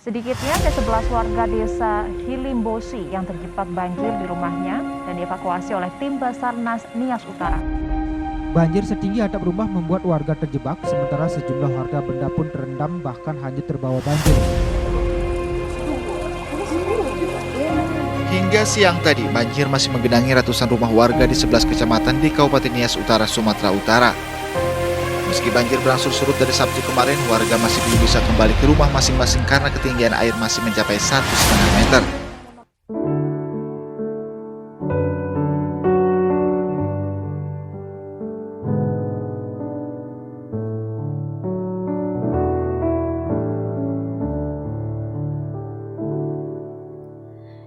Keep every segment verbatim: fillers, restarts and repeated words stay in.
Sedikitnya ada sebelas warga desa Hilimbosi yang terjebak banjir di rumahnya dan dievakuasi oleh tim Basarnas Nias Utara. Banjir setinggi atap rumah membuat warga terjebak, sementara sejumlah warga benda pun terendam bahkan hanyut terbawa banjir. Hingga siang tadi, banjir masih menggenangi ratusan rumah warga di sebelas kecamatan di Kabupaten Nias Utara, Sumatera Utara. Meski banjir berangsur surut dari Sabtu kemarin, warga masih belum bisa kembali ke rumah masing-masing karena ketinggian air masih mencapai satu setengah meter.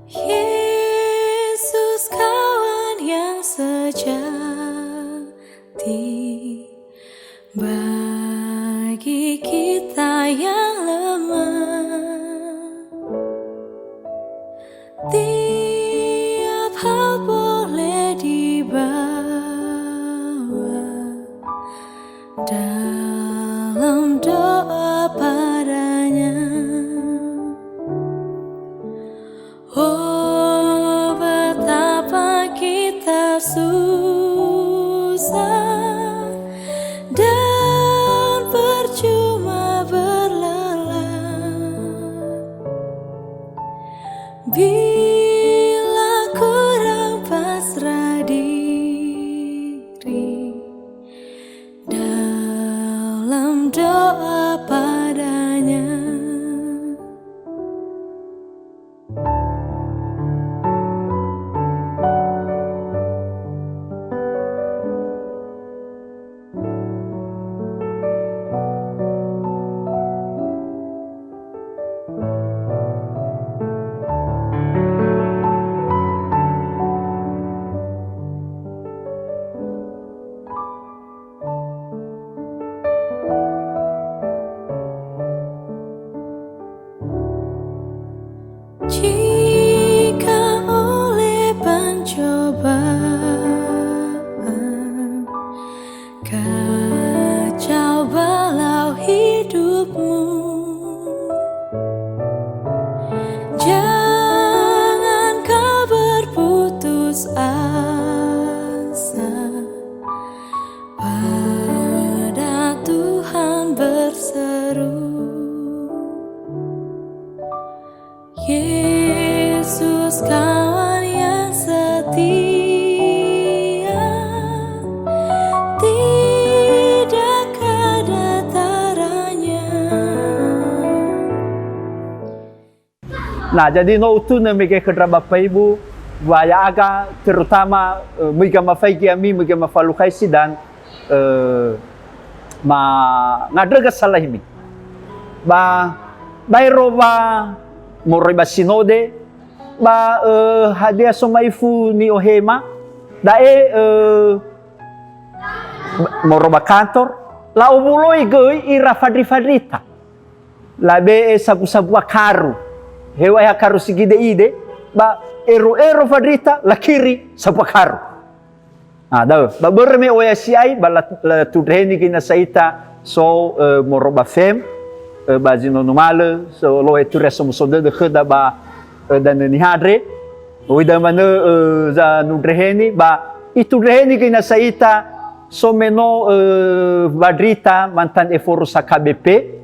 Yesus kawan yang sejati bagi kita yang lemah. Tiap hal boleh dibawa dalam doa padanya. Oh, betapa kita susah dan percuma berlelah bila kurang pasrah diri dalam doa padanya. Jika oleh pencobaan kacau balau hidupmu, jangan kau berputus asa. Pada Tuhan berseru, Yesus kawan yang setia, tidak ada taranya. Na jadi no utunö mege khö ndra Bapa Ibu, wa ya'aga terutama eh, möiga mafaigi ami, möiga mafalukhaisi dan eh, mangandröga salahimi. Ba baero wa moroi ba sinode, ba eh, hadia somaifu ni'ohema, da'e eh, moroi ba kantor, la'owuloi göi ira fandri-fandrita. Labe'e sabu-sabu akaru. Heŵa'ae akaru si gide-ide, ba ero-ero fandrita lakiri sabu akaru. Ah, da'ö. Ba börö me oya si'ai, ba la- latundreheni göi nasa ita so eh, moroi ba fem, eh, ba zi no numalö, so lo'e turia somuso dödö khöda ba eh, danö niha andre. Oi da'ö manö eh, zanundreheni, ba itundreheni göi nasa ita so me no eh, wandrita mantan eforusa K B P.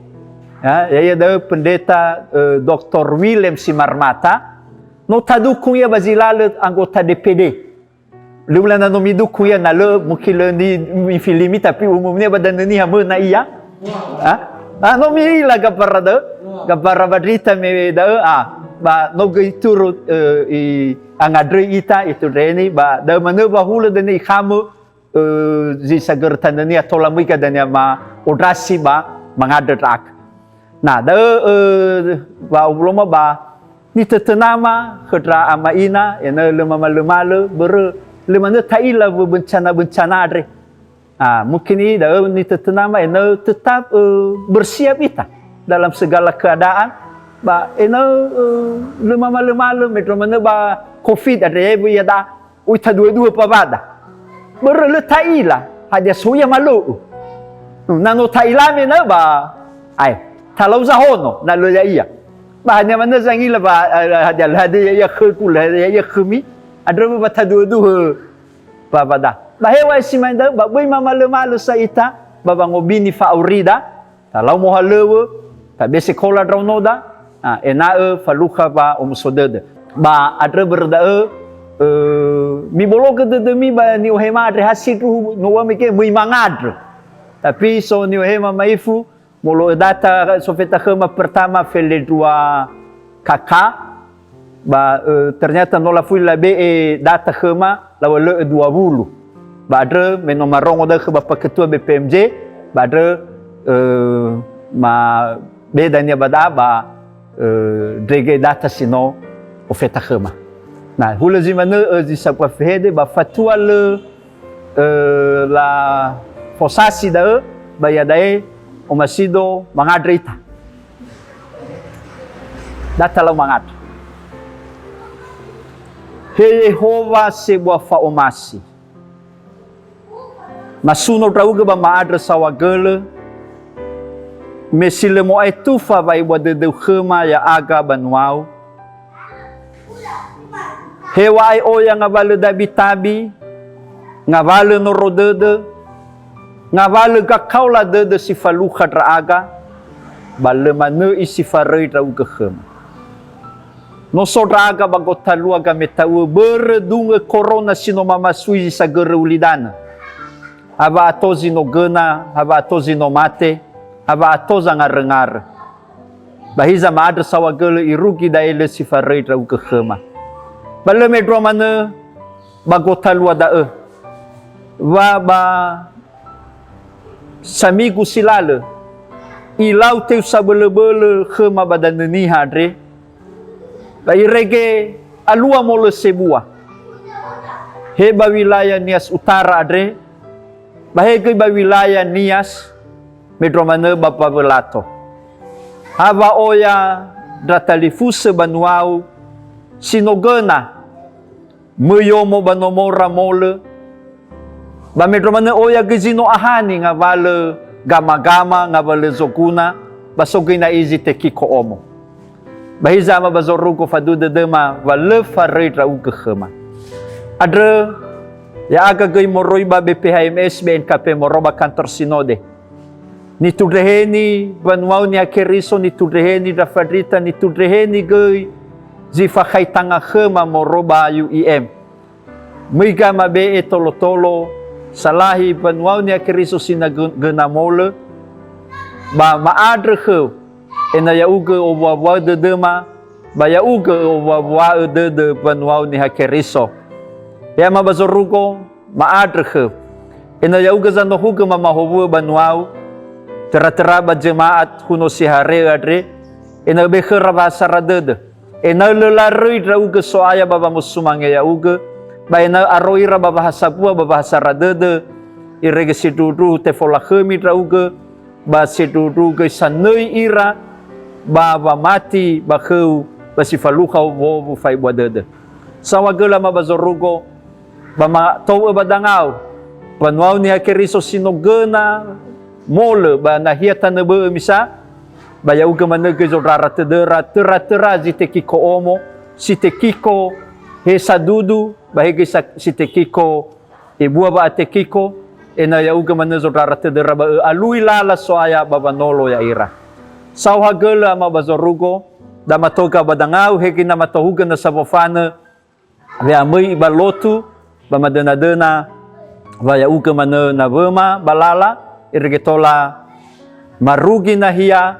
Ya, ya'ia da'ö Pendeta eh, Doktor Willem Simarmata, no tadukung ia ba zi lalö anggota D P D. Lö u'ila na no midukung ia, na lö mungkin lö ni mifilimi, tapi umumnya ba danö niha möna ia. Ha? Ah, no mi'ila gambara da'ö, gambara wandrita me da'ö, ah, ba no göi turu eh, i angandröi ita, itundreheni, ba da'ö manö wa hulö dania ikhamö, eh, zi sagörö tanönia tola möiga dania ma'ondrasi ba mangandrö ndra'aga. Na da'ö eh, wa'owuloma ba nitötönama khö ndra ama ina, ena'ö lö mamalö-malö, börö lö manö ta'ila wö bencana-bencana andre. Ah, mungkin i da'ö nitötönama ena'ö tetap eh, bersiap ita dalam segala keadaan, ba ena'ö eh, lö mamalö-malö, mendrua manö ba covid andre, ya, Bu, ya, da. Oi tadua-dua pawada. Börö lö ta'ila, hadia so ia malö'ö. Hmm, na no ta'ila me na'ö ba, ae, talau zahono, na lö ya'ia. Ba hania manö zangila ba, eh, hadia, hadia ya'ia khögu, hadia ya'ia khömi, andrö ba taduhö-duhö ba, ba da. Ba heŵa'ae si mane da'ö, ba böi mamalö-malö sa ita, ba wangobini fa'aurida, talau mohalöŵö, tabe sekola ndraonoda, ah, ena'ö falukha ba omuso dödö. Ba andrö börö da'ö, eh, mibologö dödömi ba ni'ohema andre ha sindruhu, no uŵa'ö mege möi mangandrö. Tapi so ni'ohema ma'ifu, molo'ö data sofeta khöma pertama felendrua K K, ba, eh, ternyata no lafuli labe'e data khöma, lawalö'ö dua wulu. Ba andrö me no marongo da'ö khö Bapa Ketua B P M J, ba andrö, eh, ma be dania ba da'a ba, eh, ndrege data si no ofeta khöma. Na, hulö zi manö, eh, zi sambua fehede, ba fatua lö, eh, lafosasi da'ö, ba iada'e omasido mangandrö ita. Data lau mangandrö. He Yehowa sebua fa'omasi. Masuno ndra'ugö ba ma'andrö saohagölö, me si lö mo'aetufa wa'ebua dödöu khöma ya'aga banuau. Heŵa'ae oya ngawalö dabitabi, ngawalö noro dödö, ngawalö gakaola dödö si falukha ndra'aga, ba lö manö isifaröi ndra'ugö khöma. No so ndra'aga ba gotalua gameta'uö börö dungö korona si no mamasui zi sagörö ulidanö. Ha wa'ato zi no göna, ha wa'ato zi no mate, ha wa'ato zangaröngarö. Ba hiza ma'andrö saohagölö irugi da'e lö sifaröi ndra'ugö khöma. Ba lö mendrua manö ba gotalua da'ö. Wa ba samigu si lalö, ilau teu sabölöbölö khöma ba danö Niha andre, ba irege alua molö sebua. He ba wilaya Nias Utara andre, ba he göi ba wilaya Nias, mendrua manö ba Pawölato. Ha wa'oya ndra talifusö banuau si no göna, möi omo ba nomora molö, ba mendrua manö oya göi zi no ahani ngawalö gama-gama, ngawalö zoguna, ba so göi na'i zi tekiko omo. Ba hiza ama ba zorugo faduhu dödöma wa lö faröi ndra'ugö khöma. Andrö, ya'aga göi moroi ba B P H M S B N K P moroi ba kantor sinode. Nitundreheni wanuau Niha Keriso, nitundreheni ndra fandrita, nitundreheni göi zi fakhaitanga khöma moroi ba U I M. Möi gamabe'e tolo-tolo, salahi wanuau Niha Keriso si na gö-, göna molö, ba ma'andrö khöu, ena'ö ya'ugö owua-wua'ö dödöma, ba ya'ugö owua-wua'ö dödö wanuau Niha Keriso. He ama ba zorugo, ma'andrö khöu. Ena'ö ya'ugö zanohugö mamahowu'ö banuau, töra-töra ba jema'at huno si hare'ö andre, ena'ö be khöra wa'asara dödö. Ena'ö lö laröi ndra'ugö So'aya ba wamosumange ya'ugö, ba ena'ö aro ira ba wahasambua ba wahasara dödö, irege sindruhu-ndruhu tefolakhömi ndra'ugö, ba sindruhu-ndruhu göi sanöi ira ba wamati ba khöu ba si falukha owu-owu fa'ebua dödö. Saohagölö ama ba zorugo, ba matou'ö ba dangau, wanuau Niha Keriso si no göna molö ba nahia tanö bö'ö misa, ba ya'ugö manö göi zondrara tödöra, töra-töra zi tekiko omo, si tekiko he sadudu, ba he göi sa-, si tekiko ebua wa'atekiko, ena'ö ya'ugö manö zondrara tödöra ba ö'alui lala So'aya ba wanolo ya'ira. Saohagölö ama ba zorugo, da matoga ba dangau, he göi na matohugö nasa wofanö, we'amöi ba lotu, ba madöna-döna, wa ya'ugö manö nawöma ba lala, irege tola marugi nahia,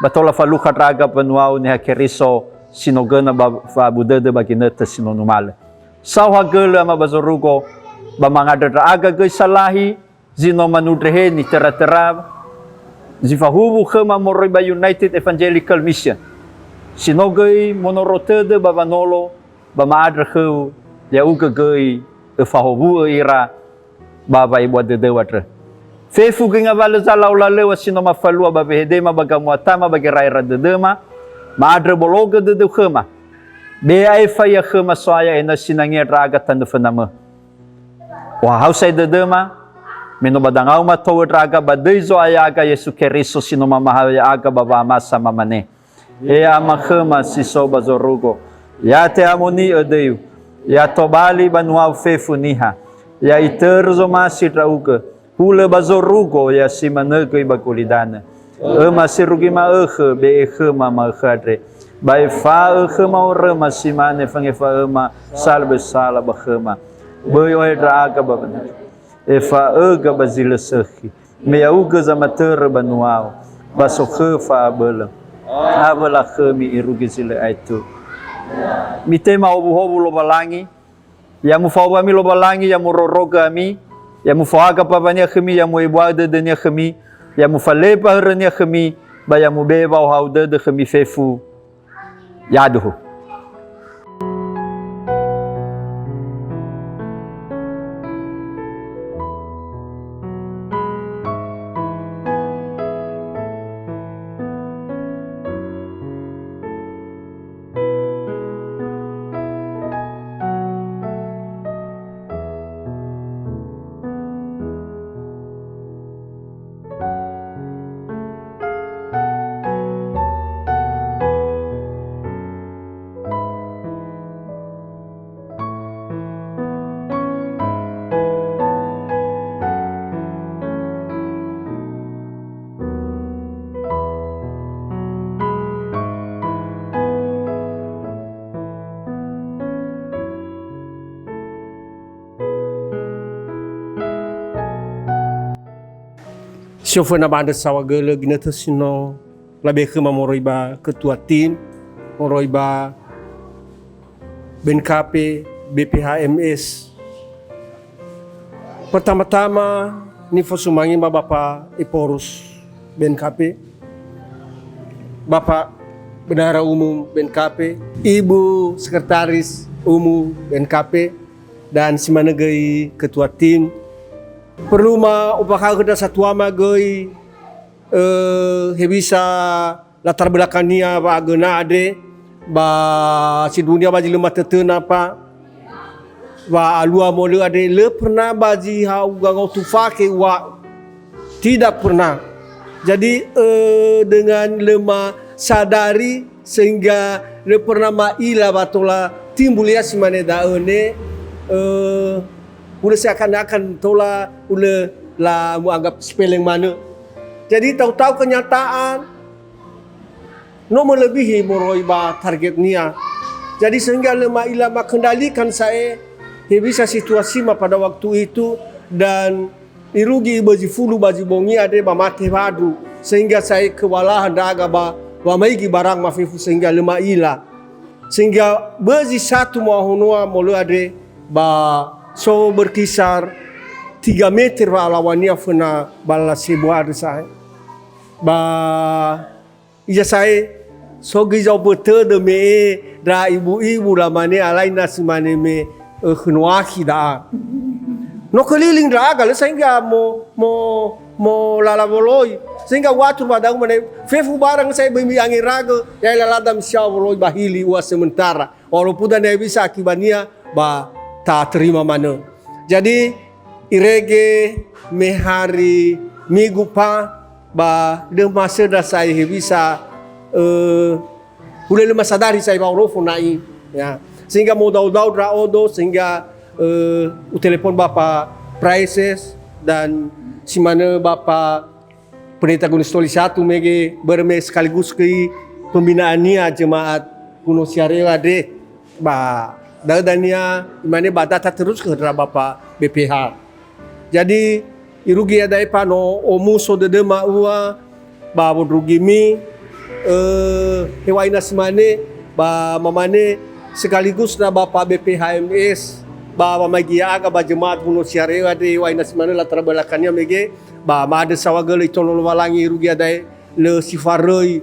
ba tola falukha ndra'aga wanuau Niha Keriso si no göna ba fa'abu dödö ba ginötö si no numalö. Saohagölö ama ba zorugo, ba mangandrö ndra'aga göi salahi, zi no manundreheni töra-töra, zi fahuwu khöma moroi ba United Evangelical Mission. Si no göi monoro tödö ba wanolo, ba ma'andrö khöu, ya'ugö göi öfahowu'ö ira ba wa'ebua dödöu andrö. Fefu göi ngawalö zalao lalöŵa si no mafalua ba wehedema ba gamuatama ba gera'era dödöma, ma'andrö bologö dödöu khöma. Be aefa ia khöma So'aya ena'ö sinangea ndra'aga tanö fönamö. Ohahau sa'ae dödöma, me no ba dangau matou'ö ndra'aga ba döi Zo'aya ya'aga Yesu Keriso si no mamahaö ya'aga ba wa'amasa mamane. E Ama khöma si so ba zorugo, ya te'amoni'ö döiu, ya tobali banuau fefu niha, ya itörö zomasi ndra'ugö, hulö ba zorugo, ya si manö göi ba gulidanö. Öma si rugi ma'ökhö, be'e khöma ma'ökhö andre. Ba efa'ö khöma oröma si mane fangefa'öma salbö sala ba khöma. Böi ohe ndra'aga ba banua. Efa'öga ba zi lö sökhi. Me ya'ugö zamatörö banuao, ba sokhö fa'abölö. Awö lakhömi irugi zi lö aetu. Mitema howuhowu Lowalangi, ya mufaoŵami Lowalangi, ya murorogö ami, ya mufao'aga mbaŵania khömi, ya mu'ebua'ö dödönia khömi, ya mufalemba hörönia khömi, ba ya mube'e wa'ohahau dödö khömi fefu. Yaduhu. Si oföna ba andrö saohagölö ginötö si no labe khöma moroi ba ketua tim, moroi ba B N K P, B P H M S. Pertama-tama, nifosumange ba Bapa Ephorus B N K P, Bapa Bendahara Umum B N K P, Ibu Sekretaris Umum B N K P, dan si manö göi ketua tim. Perlu ma ombakha'ö khö ndra satuama göi, eh, hewisa latar belakangnia wa'agöna andre, ba sindunia ba zi lö matötöna pa, wa alua molö andre lö pernah ba zi ha'uga ngaotu fakhe uwa'ö. Tidak pernah. Jadi, eh, dengan lö masadari sehingga lö pernah ma'ila wa tola timbul ia si mane da'ö ne, eh, hulö seakan-akan tola hulö la mu'anggap sepele manö. Jadi, tahu-tahu kenyataan, no melebihi moroi ba targetnia. Jadi, sehingga lö ma'ila makendalikan sa'ae hewisa situasima pada waktu itu, dan irugi bözi fulu ba zi bongi andre ba mate wadu, sehingga sa'ae kewalahan ndra'aga ba wamaigi barang mafefu sehingga lö ma'ila. Sehingga bözi satu mo'ahonoa molö andre ba so berkisar tiga meter wa'alawania föna ba lala sebua andre sa'ae. Ba Iza sa'ae, so göi zaombö tödö me'e ndra ibu-ibu lamane alai na si mane me, eh, khö noakhi da'a. No keliling ndra'aga lö sehingga mo, mo, mo lala woloi. Sehingga uatur ba da'u mane, fefu barang sa'ae böi mi'angeragö, ya'e lalada misiao woloi ba hili ua sementara. Walaupun dania bisa akibania ba taterima manö. Jadi, irege me hari Migu pa ba döma söndra sa'ae hewisa, eh, hulö lö masadari sa'ae wa'orofo na'i, ya. Sehingga modau-dau ndra'odo, sehingga, eh, utelepon Bapa Praeses dan si manö Bapa Pendeta Gunus Toli satu mege, börö me sekaligus göi pembinaannia jemaat Gunung Siarewa andre. Ba da'ö dania imane ba data terus khö ndra Bapa B P H. Jadi, irugi iada'e pa no omuso dödöma ua ba wondrugimi, eh, heŵa'ae na si mane, ba mamane sekaligus na Bapa B P H M S, ba wamaigi ya'aga ba jemaat Gunung Siarewa andre heŵa'ae na si mane latar belakangnia mege, ba ma'andrö saohagölö itolo Lowalangi irugi iada'e lö si faröi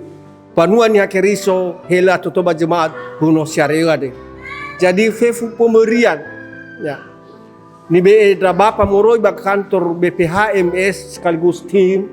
mbanua Niha Keriso, he lö atoto ba jemaat Gunung Siarewa andre. Jadi fefu pemberian, ya, nibe'e ndra Bapa moroi ba kantor B P H M S sekaligus tim,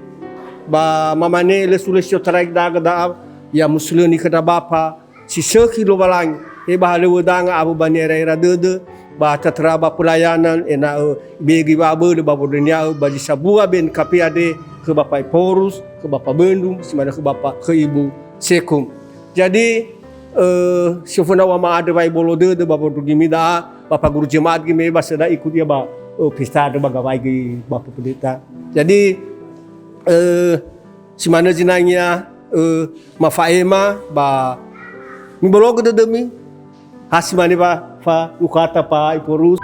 ba mamane lö sulö si otarai ndra'aga da'a, ya musulöni khö ndra Bapa, si sökhi Lowalangi, he ba halöŵö danga awö ba ni'era'era dödö, ba tötra ba pelayanan, ena'ö ibe'e göi wa'abölö ba wondrönia'ö ba zi sambua B N K P andre khö Bapa Ephorus, khö Bapa Böndung, si manö khö Bapa, khö Ibu Sekum. Jadi, eh, si oföna ua ma'andrö wa'ebolo dödö ba wondrugimi da'a, ba paguru jemaat göi me ba söda ikut ia ba, eh, pesta andrö ba gawai göi ba pependeta. Jadi, eh, si manö zinangea, eh, mafa'ema ba mibologö dödömi, ha si mane ba fa ukhata pa iporus.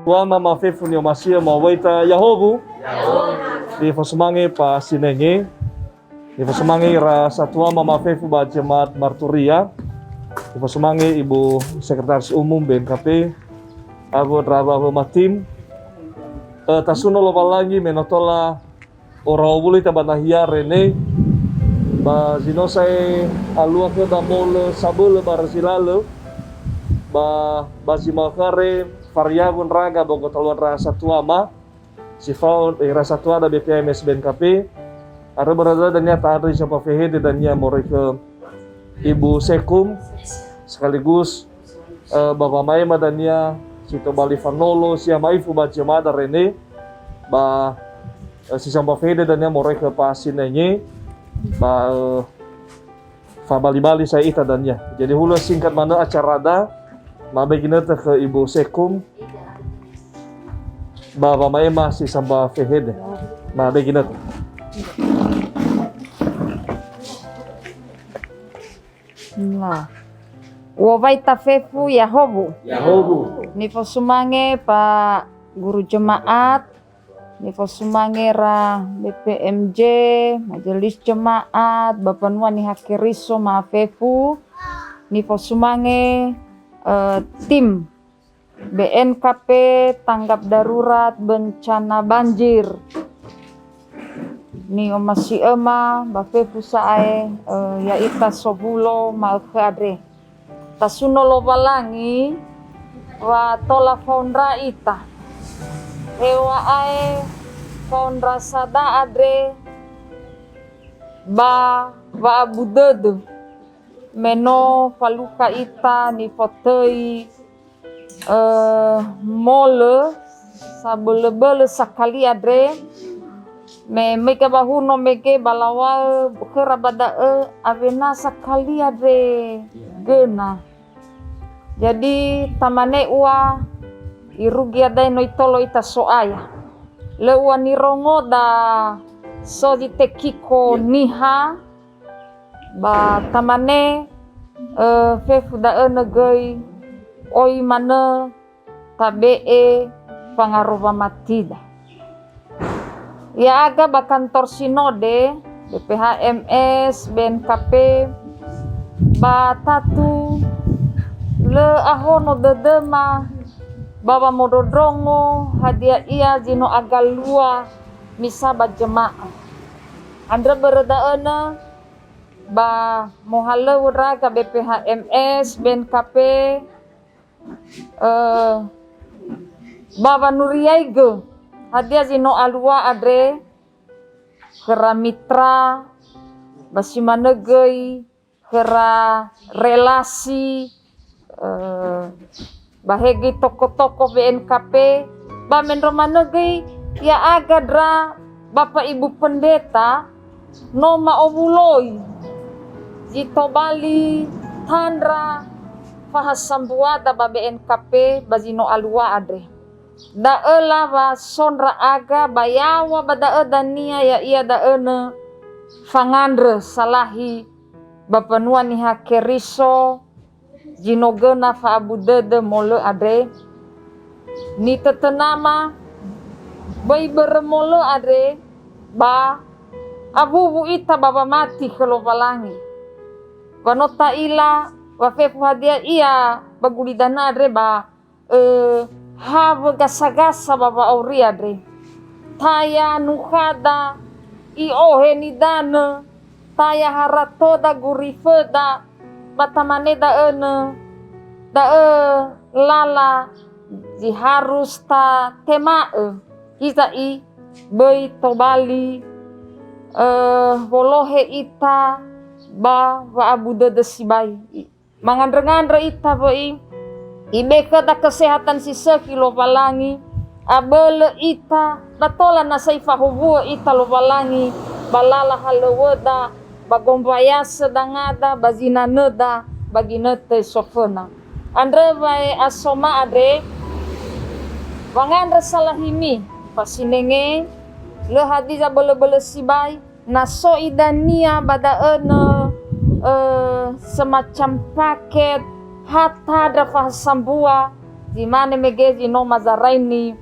Tuama mafefu ni'omasi'ö mawöita Yahowu. Nifosumange pa sinenge. Nifosumange ira satuama mafefu ba jemaat Marturia. Nifosumange Ibu Sekretaris Umum B N K P. Awö ndra awö matim. Eh, tasuno Lowalangi me no tola ora owulo ita ba nahia Rene, ba zi no sa'ae alua khöda molö sabölö ba rözi lalö, ba, ba zi ma'ökhö andre fariawu ndra'aga ba gotalua ndra satuama, si fao, eh, ira satuada B P H M S B N K P, andrö börö dania ta'andrö zi sambua fehede dania moroi khö Ibu Sekum, sekaligus, eh, ba wama'ema dania si tobali fanolo si ha ma'ifu ba jemaat Rene, ba, eh, si sambua fehede dania moroi khö pa sinenge, ba, eh, fabali-bali sa'ae ita dania. Jadi hulö singkat manö acarada, ma'abe ginötö khö Ibu Sekum, ba wama'ema si sambua fehede. Ma'abe ginötö. Nah. U'owai tafefu Yahowu. Yahowu. Nifosumange pa guru jemaat, nifosumange ra B P M J, majelis jemaat, ba mbanua Niha Keriso mafefu, nifosumange, eh, tim B N K P tanggap darurat bencana banjir. Ni'omasi'öma ba fefu sa'ae, eh, ya'ita sowulo ma'ökhö andre. Tasuno Lowalangi wa tola fao ndra ita. Heŵa'ae fao ndra sada andre ba wa'abu dödö. Me no falukha ita nifotöi eh, molö sabölö-bölö sakali andre, me möi gamahuno mege ba laŵa'ö khöra ba da'ö awena sakali andre göna. Jadi tamane ua irugi adae no itolo ita So'aya. Lö ua nirongoda so zi tekiko niha, ba tamane, eh, fefu da'ö nö göi oi manö tabe'e fangarowa matida. Ya'aga ba kantor sinode, B P H M S, B N K P, ba tatu lö ahono dödöma ba wamondrondrongo hadia ia zi no agalua misa ba jemaah. Andrö börö da'ö nö ba mohalöŵö ndra'aga B P H M S, B N K P, eh, ba wanuriaigö hadia zi no alua andre khöra mitra, ba si manö göi khöra relasi, eh, ba he göi toko-toko B N K P, ba mendro manö göi ya'aga ndra Bapa Ibu Pendeta no ma'owuloi zi tobali tandra fahasambuada ba B N K P ba zi no alua andre. Da'ö laŵa so ndra'aga ba yaŵa ba da'ö dania, ya'ia da'ö nö fangandrö salahi ba mbanua Niha Keriso zi no göna fa'abu dödö molö andre. Nitötö nama, böi börö molö andre ba awuwu ita ba wamati khö Lowalangi. Wa no ta'ila wa fefu hadia ia ba gulidanö andre ba, ö, hawö gasagasa ba wa'auri andre. Taya nukhada, i'ohe nidanö, taya haratoda guriföda, ba tamane da'ö nö, da'ö lala zi harus tatema'ö. Hiza'i böi tobali, ö, wolohe ita ba wa'abu dödö sibai. Mangandrö-ngandrö ita wö'i, ibe khöda kesehatan si sökhi Lowalangi, abölö ita, ba tola nasa ifahowu'ö ita Lowalangi, ba lala halöŵöda, ba gombayasö dangada, ba zinanöda, ba ginötö soföna. Andrö wa'e asoma andre, wangandrö salahimi, fasinenge, lö hadia zabölö-bölö sibai, na so idania ba da'ö nö, eh, semacam paket, ha tandra fahasambua, zi mane mege zi no mazaraini,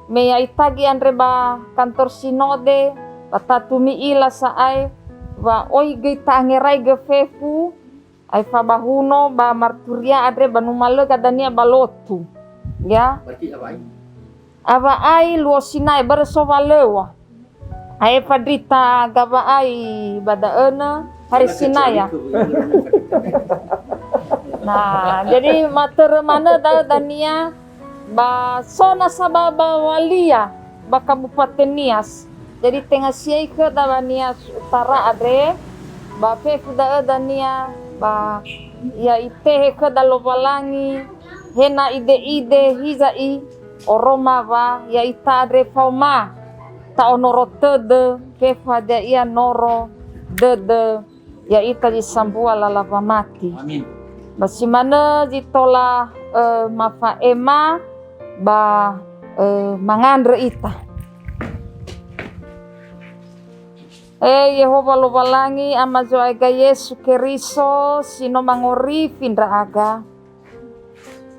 me ya'ita göi andre ba kantor sinode, ba tatu mi'ila sa'ae, wa oi göi ta'angeraigö fefu, aefa ba Huno ba Marturia andre ba numalö gadania ba lotu. Ya. Berarti awai? Awa'ai luo Sinai, börö so walöŵa. Aefa ndrita gawa'ai ba da'ö nö, hari Sinai ya. Nah, jadi matörö manö da'ö dania ba so nasa ba, ba Walia, ba Kabupaten Nias. Jadi tenga siai khöda ba Nias Utara andre, ba fefu da'ö dania, ba ya itehe khöda Lowalangi, he na ide-ide hiza'i, oroma wa ya'ita andre faoma ta'onoro tödö, fefu hadia ia noro dödö ya'ita zi sambua lala wamati. Amin. Ba si manö zi tola, eh, mafa'ema ba, eh, mangandrö ita. Eh, Yehowa Lowalangi, Ama Zo'aega Yesu Keriso, si no mangorifi ndra'aga.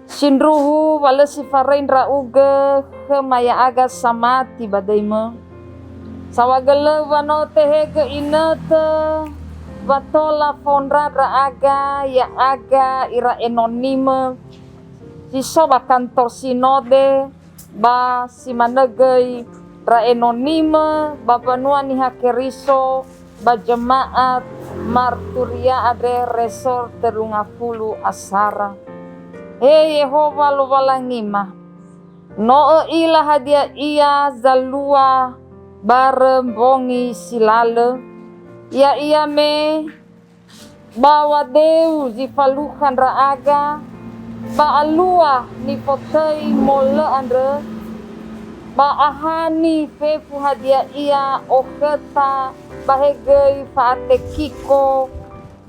Sindruhu wa lö si faröi ndra'ugö khöma ya'aga samati ba döimö. Saohagölö wa no tehegö inötö wa tola fondra ndra'aga ya'aga ira enonimö si so ba kantor sinode, ba si manö göi ndra enonimö ba mbanua Niha Keriso ba Jemaat Marturia andre resor tölu ngafulu asara. He Yehowa Lowalangima, no Ö'ila hadia ia zalua barö mbongi si lalö, ya'ia me ba wadeu zi falukha ndra'aga, ba alua nifotöi molö andrö, ba ahani fefu hadia ia okhöta ba he göi fa'atekiko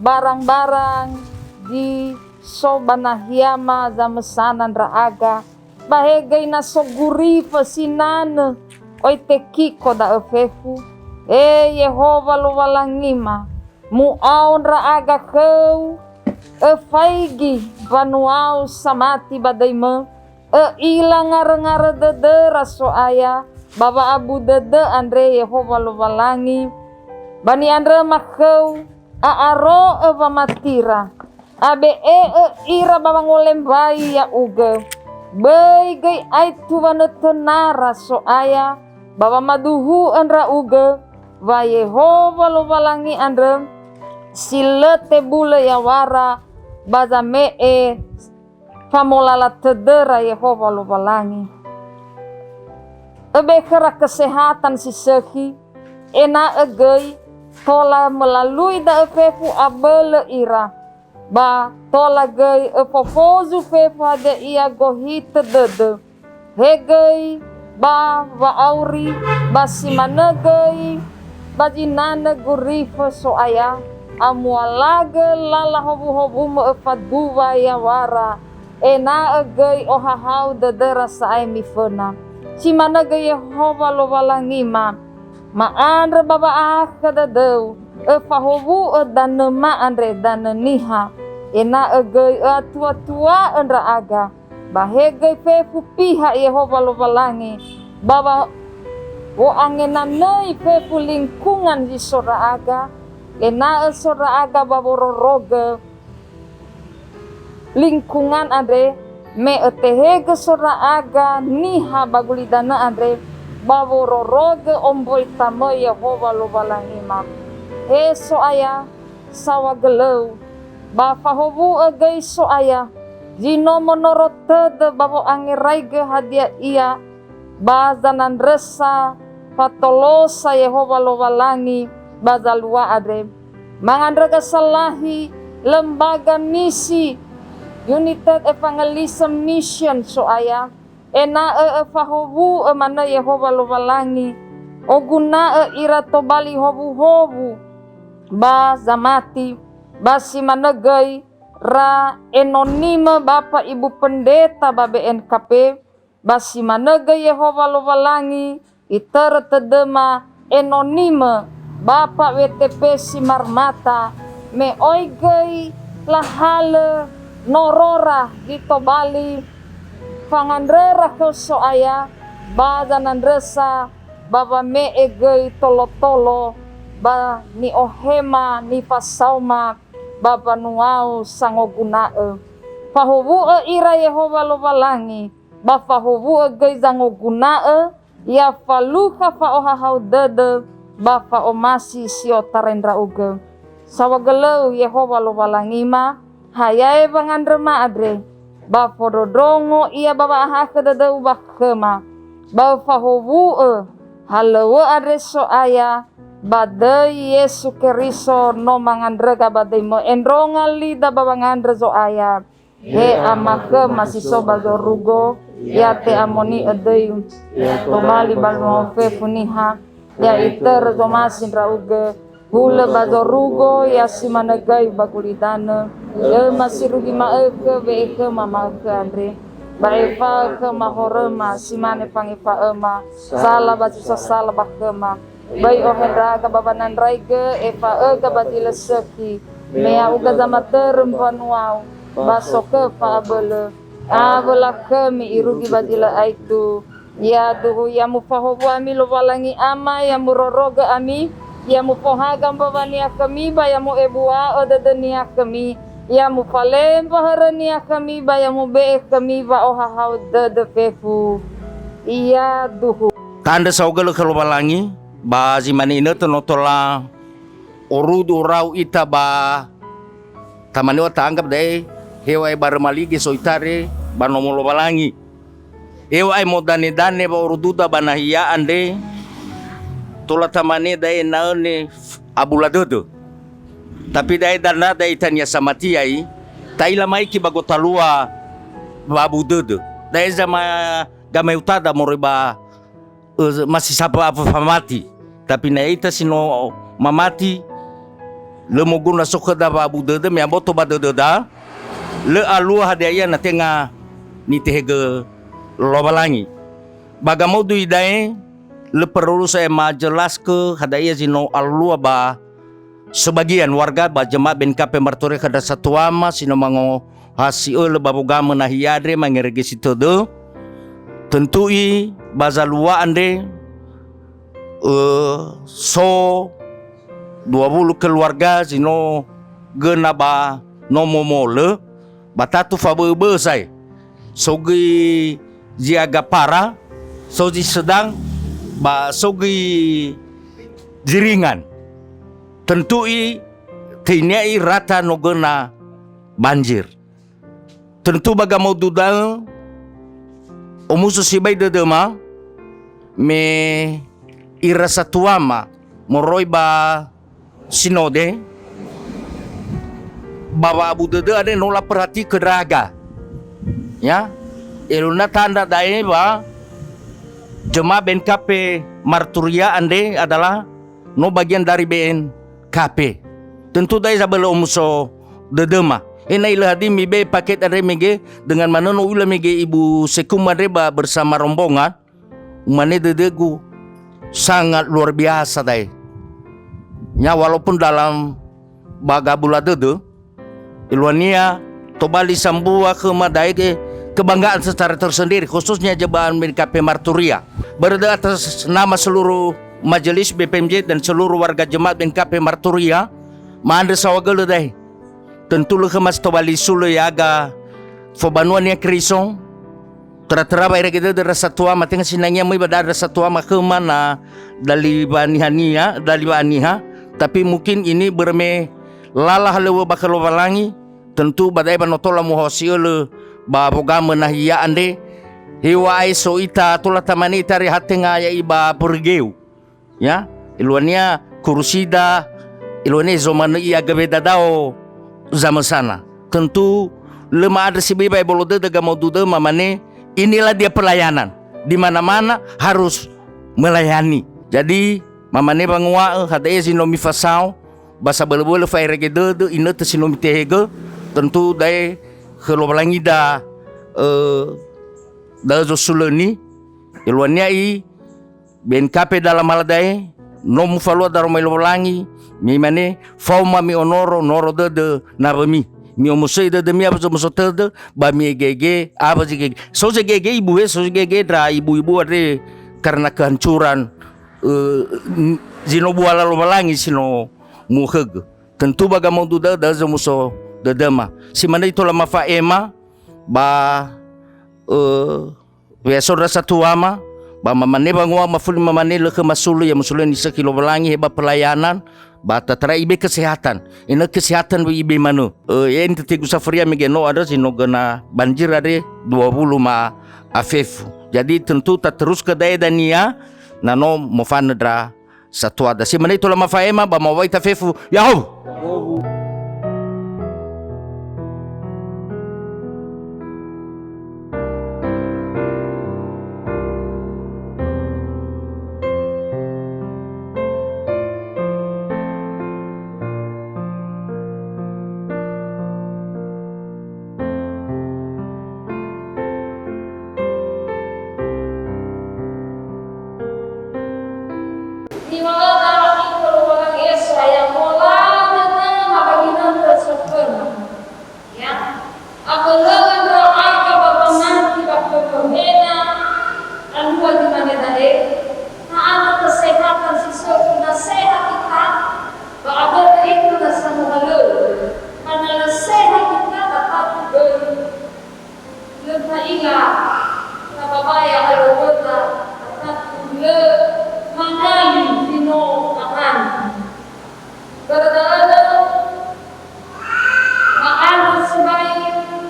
barang-barang zi so ba nahiama zamösana ndra'aga, ba he göi na so gurifö sinanö oi tekiko da'ö fefu. E Yehowa Lowalangima, mu'ao ndra'aga khöu, öfaigi mbanuau samati ba döimö, ö'ila ngarö-ngarö dödöra So'aya ba wa'abu dödö andre Yehowa Lowalangi, ba ni'andröma khöu, a'aro'ö wamatira, abe'e'ö ira ba wangolembai ya'ugö. Böi göi aetu wanötönara So'aya ba wamaduhu'ö ndra'ugö, wa Yehowa Lowalangi andrö si lö tebulö yawara ba zame'e famolala tödöra Yehowa Lowalangi. Öbe khöra kesehatan si sökhi, ena'ö göi tola mölalui da'ö fefu abölö ira, ba tola göi öfofozu fefu hadia ia gohitö dödö, he göi ba wa'auri, ba si manö göi ba zinanö gurifö So'aya, amualagö lala howuhowumö öfaduwa yawara, ena'ö göi ohahau dödöra sa'ae miföna. Si manö göi Yehowa Lowalangima, ma'andrö ba wa'ahakhö dödöu, Öfahowu'ö danöma andre danö niha, ena'ö göi ö'atuatua'ö ndra'aga, ba he göi fefu piha Yehowa Lowalangi, ba wa-, wo'angenanöi fefu lingkungan zi so ndra'aga, ena'ö so ndra'aga ba wororogö lingkungan andre, me ötehegö so ndra'aga niha ba gulidanö andre, ba wororogö omboi tamöi Yehowa Lowalangi ma. He So'aya, saohagölöu, ba fahowu'ö göi So'aya, zi no monoro tödö ba wo'angeraigö hadia ia, ba zanandrösa fatolosa Yehowa Lowalangi ba zalua andre. Mangandrö gasalahi lembaga misi United Evangelism Mission So'aya, ena'ö öfahowu'ö manö Yehowa Lowalangi, oguna'ö ira tobali howuhowu ba zamati, ba si manö göi ra enonimö Bapa Ibu Pendeta ba B N K P, ba si manö göi Yehowa Lowalangi itörö tödöma enonimö Bapa W T P Simarmata, me oi göi lahalö norora zi tobali fangandröra khö So'aya ba zanandrösa ba wame'e göi tolotolo ba ni'ohema nifasaoma ba mbanuau sangoguna'ö. Fahowu'ö ira Yehowa Lowalangi, ba fahowu'ö göi zangoguna'ö, ya falukha fa'ohahau dödö ba fa'omasi si otarai ndra'ugö. Saohagölöu Yehowa Lowalangima, hayae wangandröma andre, ba fondrondrongo ia ba wa'ahakhö dödöu ba khöma, ba öfahowu'ö halöŵö andre So'aya, ba döi Yesu Keriso no mangandröga ba döimö endronga lida ba wangandrö Zo'aya. He Ama khöma si so ba zorugo, ya te'amoni'ö döiu, ya tobali ba luo fefu niha, ya itörö zomasi ndra'ugö, hulö ba zorugo, ya si manö göi ba gulidanö, öma si rugi ma'ökhö, we'e khöma ma'ökhö andre, ba efa'ö khöma horöma, si mane fangefa'öma, sala ba zi so sala ba khöma. Böi ohendraga ba wanandraigö, efa'öga ba zi lö sökhi, me ya'ugö zamatörö mbanuau, ba sokhö fa'abölö, awö lakhömi irugi ba zi lö aitu. Yaduhu, ya mufahowu ami Lowalangi Ama, ya murorogö ami, ya mufohaga mbaŵania khömi, ba ya mu'ebua'ö dödönia khömi, ya mufalemba hörönia khömi, ba ya mube'e khömi wa'ohahau dödö fefu. Yaduhu. Ta'andrö saohagölö khö Lowalangi, ba zi mane inötö no tola orudu orau ita ba tamane ta'anggap da'e heŵa'ae barö malige so ita re ba nomo Lowalangi. Heŵa'ae modanedane wa'orududa ba nahia andre, tola tamane da'e ena'ö ne abula dödö. Tapi da'e danö da'e itania samati ai, ta'ila maiki ba gotalua wa'abu dödö. Da'e zama-, gamae'utada moroi ba ö, masisapa afa famati. Tapi na ya'ita si no mamati, lö moguna so khöda wa'abu dödö, me aboto ba dödöda, lö alua hadia ia na tenga nitehegö Lowalangi. Ba gamodu idae, lö perlu saya majelaskan hadia ia si no alua ba sebagian warga ba jemaat B N K P Marturia khö ndra satuama si no mangohasi ölö ba wogamö nahia andre mangeregesi tödö. Tentu'i ba zalua andre, ö, so dua wulu keluarga zi no göna ba nomo molö, ba tatu fabö'ö-bö'ö sa'ae. So göi zi aga para, so zi sedang, ba so göi zi ringan. Tentu'i, teinei rata no göna banjir. Tentu ba gamodu da'ö, omuso sibai dödöma, me ira satuama moroi ba sinode, ba wa'abu dödö andre no laperhatikan ndra'aga. Ya, elona tanda da'e wa jemaat B N K P Marturia andre adalah no bagian dari B N K P. Tentu da'e zabölö omuso dödöma. Ena'ö lö hadia mibe'e paket andre mege, dengan manö no u'ila mege Ibu Sekum andre ba bersama rombongan, umane dödögu, sangat luar biasa da'e. Ya, walaupun dalam ba gabula dödö, eluahania tobali sambua khöma da'e kebanggaan secara tersendiri, khususnya jemaah B N K P Marturia. Börö da'e atas nama seluruh majelis B P M J dan seluruh warga jemaat B N K P Marturia, ma'andrö saohagölö da'e. Tentu lö khöma si tobali sulö ya'aga fobanua Niha Keriso, töra-töra wa'erege dödö ndra satuama, tenga sinangea möi ba da'a ndra satuama khöma na dali wa'anihania, dali wa'aniha, tapi mungkin ini börö me lala halöŵö ba khö Lowalangi, tentu ba da'e ba no tola muhaosi'ölö ba wogamö nahia andre, heŵa'ae so ita tola tamane ita re ha tenga ya'i ba börö geu. Ya, eluahania kurusida, eluahania zi manö ia geweda dao zamösana. Tentu lö ma'andrö sibai ba ebolo dödö gamaudu dödö mamane, inilah dia pelayanan. Di mana-mana harus melayani. Jadi, mamane wangua'ö, hadia zi no mifasao, ba sabölö-bölö fa'erege dödö, inötö si no mitehegö, tentu da'e khö Lowalangida, eh, da'ö zosulöni, eluahania i, B N K P dalam hal da'e, no mufalua daroma Lowalangi, me imane, faoma mi'onoro, noro dödö nawömi. Mi'omosöi dödömi awö zomuso tödö, ba mi'ege'ege, awö zegege. So zegege ibu he, so zegege ndra ibu-ibu andre karena kehancuran, eh, n-, zi no buala Lowalangi si no mu'ökhögö. Tentu ba gamaudu da'ö, da'ö zomuso dödöma. Si manö itola mafa'ema, ba, eh, we'aso ndra satuama, ba mamane wangua'ö mafuli mamane lö khöma sulö, ya musulö nisökhi Lowalangi he ba pelayanan, ba töra-töra ibe kesehatan. Ena'ö kesehatan wö ibe manö. Eh, ya nitetigu safuria mege no andrö zi no göna banjir andre dua wulu ma afefu. Jadi tentu tateruskö da'e dania, na no mofanö ndra satuada. Si manö itola mafa'ema ba mawai tafefu, ya'ahowu! Niŵa'ö da'ö khöda Lowalangi Yesaya, mola dödöma ba ginötö soföna. Ya. Abölö'ö ndra'aga ba wanati ba khömöhena, alua zi mane da'e, na ano kesehatan si sökhi, na sehat ita, ba abölö ita na samohalöŵö, ba na lö sehat ita, ba tatu göi. Lö ta'ila, tababaya halöŵöda, tatu lö mangali zi no ahan. Börö da'ö, ma'andrö sibai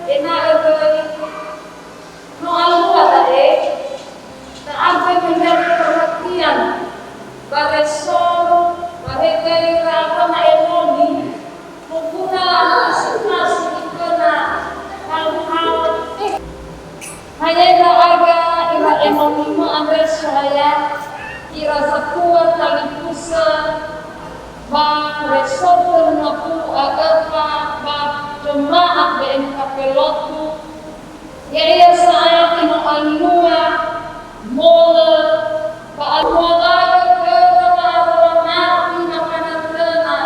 ena'ö göi no alua da'e, ta'afe menjadi perhatian ba resor, ba hegöi ira awöna enoni, Moguna la'asunasu iföna hal-hal. Hadia ndra'aga ira enonimö andre, So'aya, ira satua talifusö ba resor tölu ngafulu a öfa ba jemaah B N K P Lotu, ya'ia sa'ae ino alua, molö, ba alua da'ö khöra wa'arora mati ba kanatö-Na.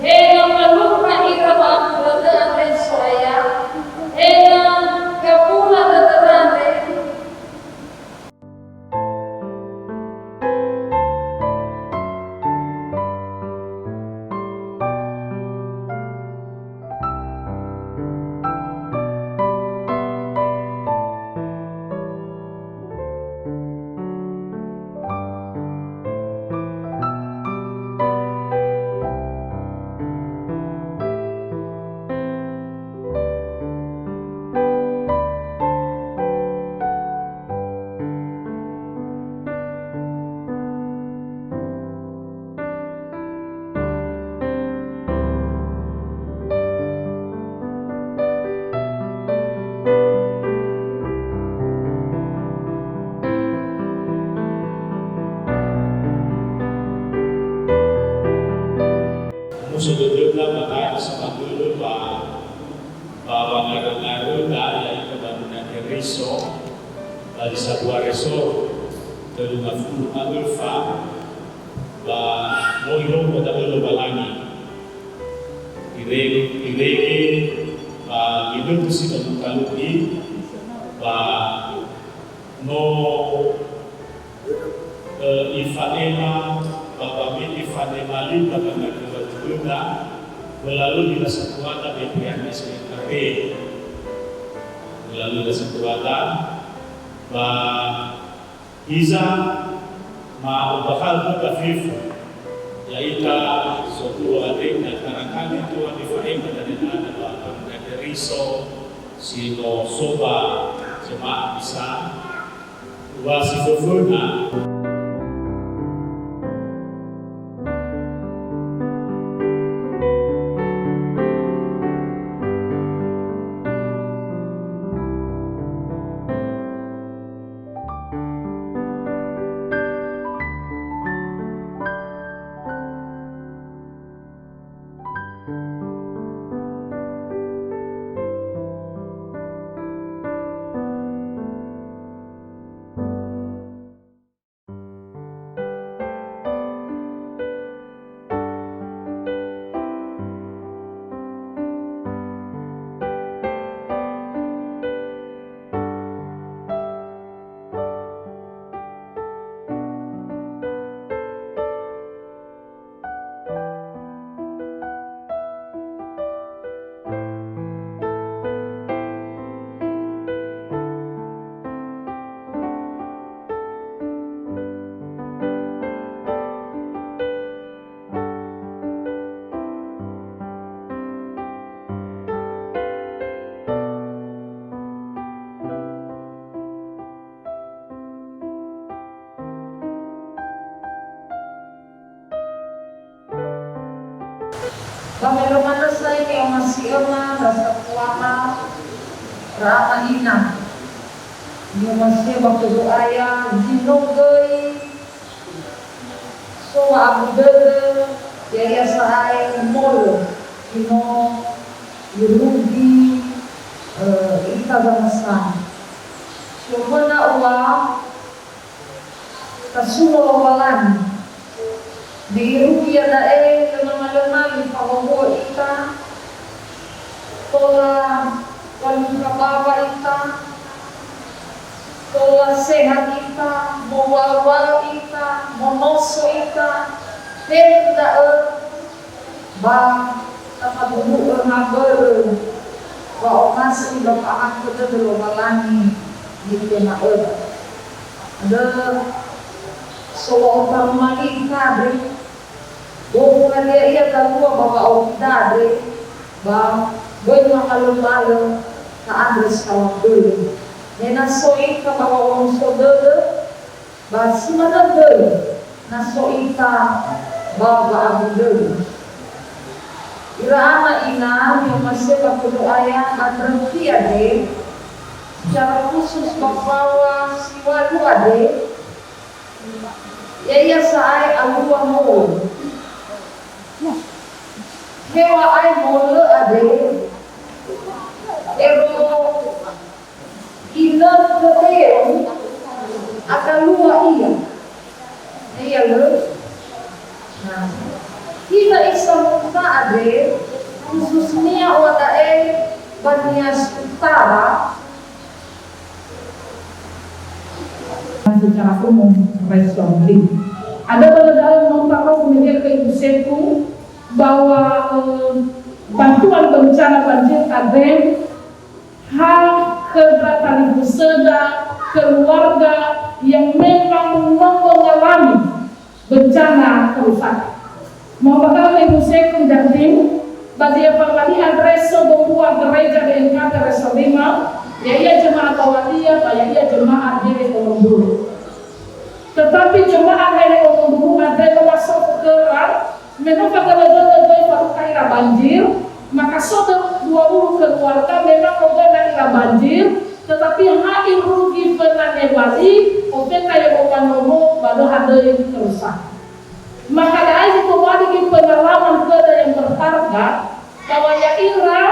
He na falukha ira wa'aturö dödö andre, So'aya, he na gabula dödöra andre. Muso dödöda ba da'e samagölö ba, ba wangarö-ngaröda ya'ita ba Niha Keriso, ba zi sambua resor tölu ngafulu a öfa, Ba no Irongo da'ö Lowalangi. Ire-, irege ba ginõtö si no mukalui, ba no, eh, ifa'ema, ba, ba me ifanema li ba gamaedola dödöda, melalui ira satuada B P A S K P. Melalui ira satuada, ba hiza, ma ombakha'ö khöda fefu, ya'ita sowulo andre, na barangkali tua nifa'ema dania ba Pangandra Keriso si no so ba jemaah misa, wa si föföna. Ba me lö manö sa'ae ni'omasi'öma ndra satuama, ndra ama ina. Ni'omasi'ö ba khö Zo'aya, zi no göi so wa'abu dödö, ya'ia sa'ae molö, zi no irugi, eh, ita zamasa. Si oföna ua, Tasuno Lowalangi. Me irugi iada'e lö mangalömali fahowu'ö ita, tola walukha bawa ita, tola sehat ita, mowalwal ita, monoso ita, fefu da'ö, ba tamaduhu'ö ha mbörö wa'omasi ba fa'ahakhö dödö Lowalangi nitema'öda. Andrö, so wa'otaroma li ita andre, bofu hadia ia zalua ba wa'auri ita andre, ba böi mangalömbalö ta'andrö saohagölö. Me na so ita ba wa'onoso dödö, Ba si manö göi na so ita ba wa'abu dödö. Ira ama ina ni'omasi'ö ba khö Zo'aya ba ndröfi andre, secara khusus ba mbaŵa si walu andre, ya'ia sa'ae alua molö. Heŵa'ae molö andre, ero Inötö deo, akalua ia. Ia lö. Nah, hina isa muta andre, khususnia ua da'e ba Nias Utara. Secara umum, Resort Link. Ada pada dalam nota kemudian ke Ibu Seku bahwa, eh, bantuan bencana banjir K D M Ha khö ndra talifusöda, keluarga yang memang no mengalami bencana kerusakan. Maumbaka'ö Ibu Seku Dandim, ba zi efanggali andre so dombua gereja B N K T Resort lima, ya'ia jemaah Bawalia, ba ya'ia jemaah Hele Onomburu. Tetapi jemaah Hele Onomburu andre no masofu khöra, Me no fagölö-gölö göi falukha ira banjir, maka so dua puluh keluarga memang no göna ira banjir, tetapi ha irugi föna newali, ofeta ya'o ba nomo, ba lö hadöi kerusakan. Maka da'e zi tobali göi pengalaman khöda yang berharga, bahwa ya'ira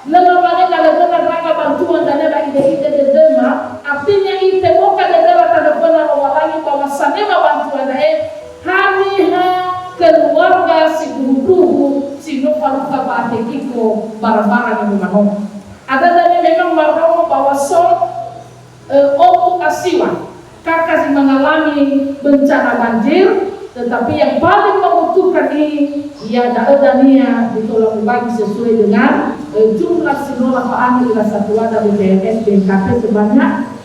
lö lawange na lö göna ndra'aga bantuan dania ba ide-ide dödöma, artinya iteboka dödöra tanö föna Lowalangi ba wasanema bantuan da'e, haniha keluarga sindruhu-ndruhu si no falukha wa'atekiko barang-barang yang rumah. Ada dari memang maromo bahwa so, eh, otu asiwa, kaka si mengalami bencana banjir, tetapi yang paling membutuhkan ini, ya da'ö dania ditolong bagi sesuai dengan, eh, jumlah si no lafa'angi ira satuada B P L S B N K P sebanyak